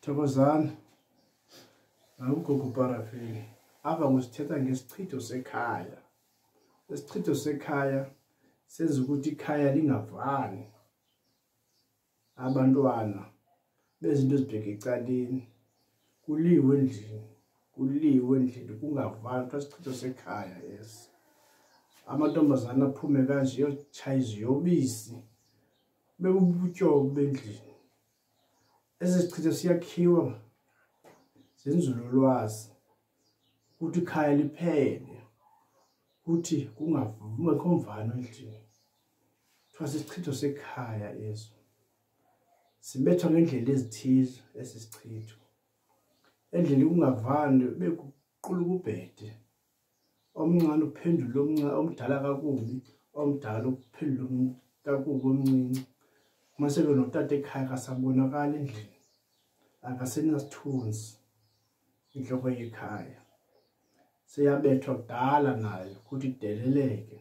Thokozani. Nangugogo Parafini. Apha ngosithetha ngesichitho sekhaya. Isichitho sekhaya senza ukuthi ikhaya lingavani. Abantwana bezinto ezibheke ecaleni, kuliwe endlini, kuliwe endlini kungavani, kuthiwa sichitho sekhaya esi. Amantombazana aphume kanje yotshaya iziyobisi, bebubutyobo bendlini. Esi sichitho siyakhiwa zenzululwazi ukuthi ikhaya liphele, kuthi kungekho mvano endlini. Kuthiwa sisichitho sekhaya eso. Sibethwa ngendlela ezithize esi sichitho. Endlini kungavani bekuqula ubhede. Omncane uphendula omncane omdala kakubi, omdala uphendula kakubi omncinci. Mase-ke notata ekhaya akasabonakali endlini, akasenasithunzi inhloko yekhaya. Seyabethwa kudala nayo ukuthi ideleleke,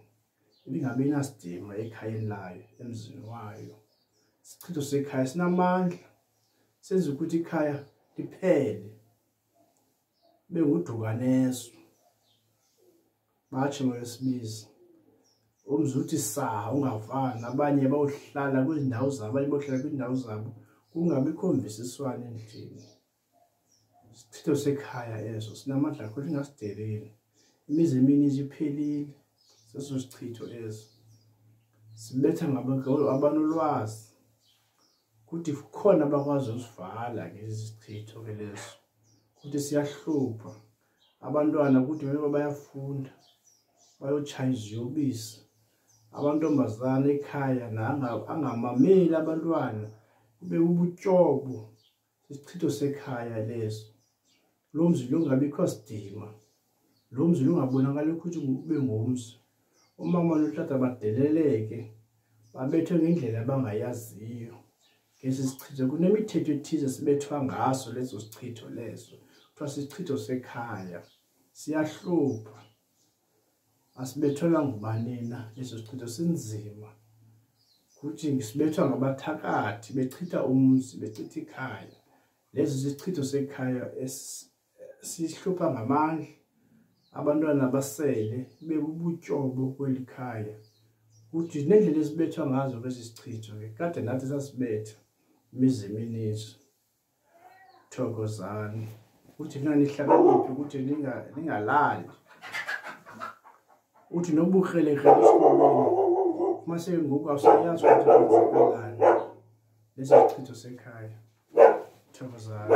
ibingabi nasidima ekhayeni layo, emzini wayo. Isichitho sekhaya sinamandla, senza ukuthi ikhaya liphele, bengudukaneso. Batsho ngolwesibiza umzi uthi saa ungavani, abanye bawuhlala kwiindawo zabo, abanye bohlala kwiindawo zabo, kungabikho mvisiswano endlini. Isichitho sekhaya eso sinamandla kakhulu, ingasideleli. Imizi emininzi iphelile seso sichitho eso. Sibetha abanolwazi kuthi kukhona abakwazi usivala ke esi sichitho ke leso, kuthi siyahlupha abantwana, kuthi bebe bayafunda bayotshaya iziyobisi. Amantombazana ekhaya angamameli abantwana, kube bubutyobo. Sisichitho sekhaya leso. Lo mzi lo ungabikho sidima, lo mzi lungabonakali ukuthi ube ngumzi. Umama notata badeleleke, babethwe ngendlela abangayaziyo ngesi sichitho. Kunemithetho ethize sibethwa ngaso leso sichitho leso, kuthiwa sisichitho sekhaya, siyahlupha. Asibethelwa ngubani na leso sichitho, sinzima. Kuthi sibethwa ngabathakathi bechitha umzi, bechitha ikhaya. Leso sichitho sekhaya sihlupha ngamandla. Abantwana basele bebubutyobo kweli khaya. Kuthi nendlela esibethwa ngazo kwesi sichitho ke, kade nathi sasibetha imizi emininzi. Thokozani. Uthi nanihlakaniphe ukuthi ningalali. Uthi nobukrelekrele esikolweni mase ngoku awusayazi ukuthi kwenzakalani. Lesi sichitho sekhaya. Thokozani.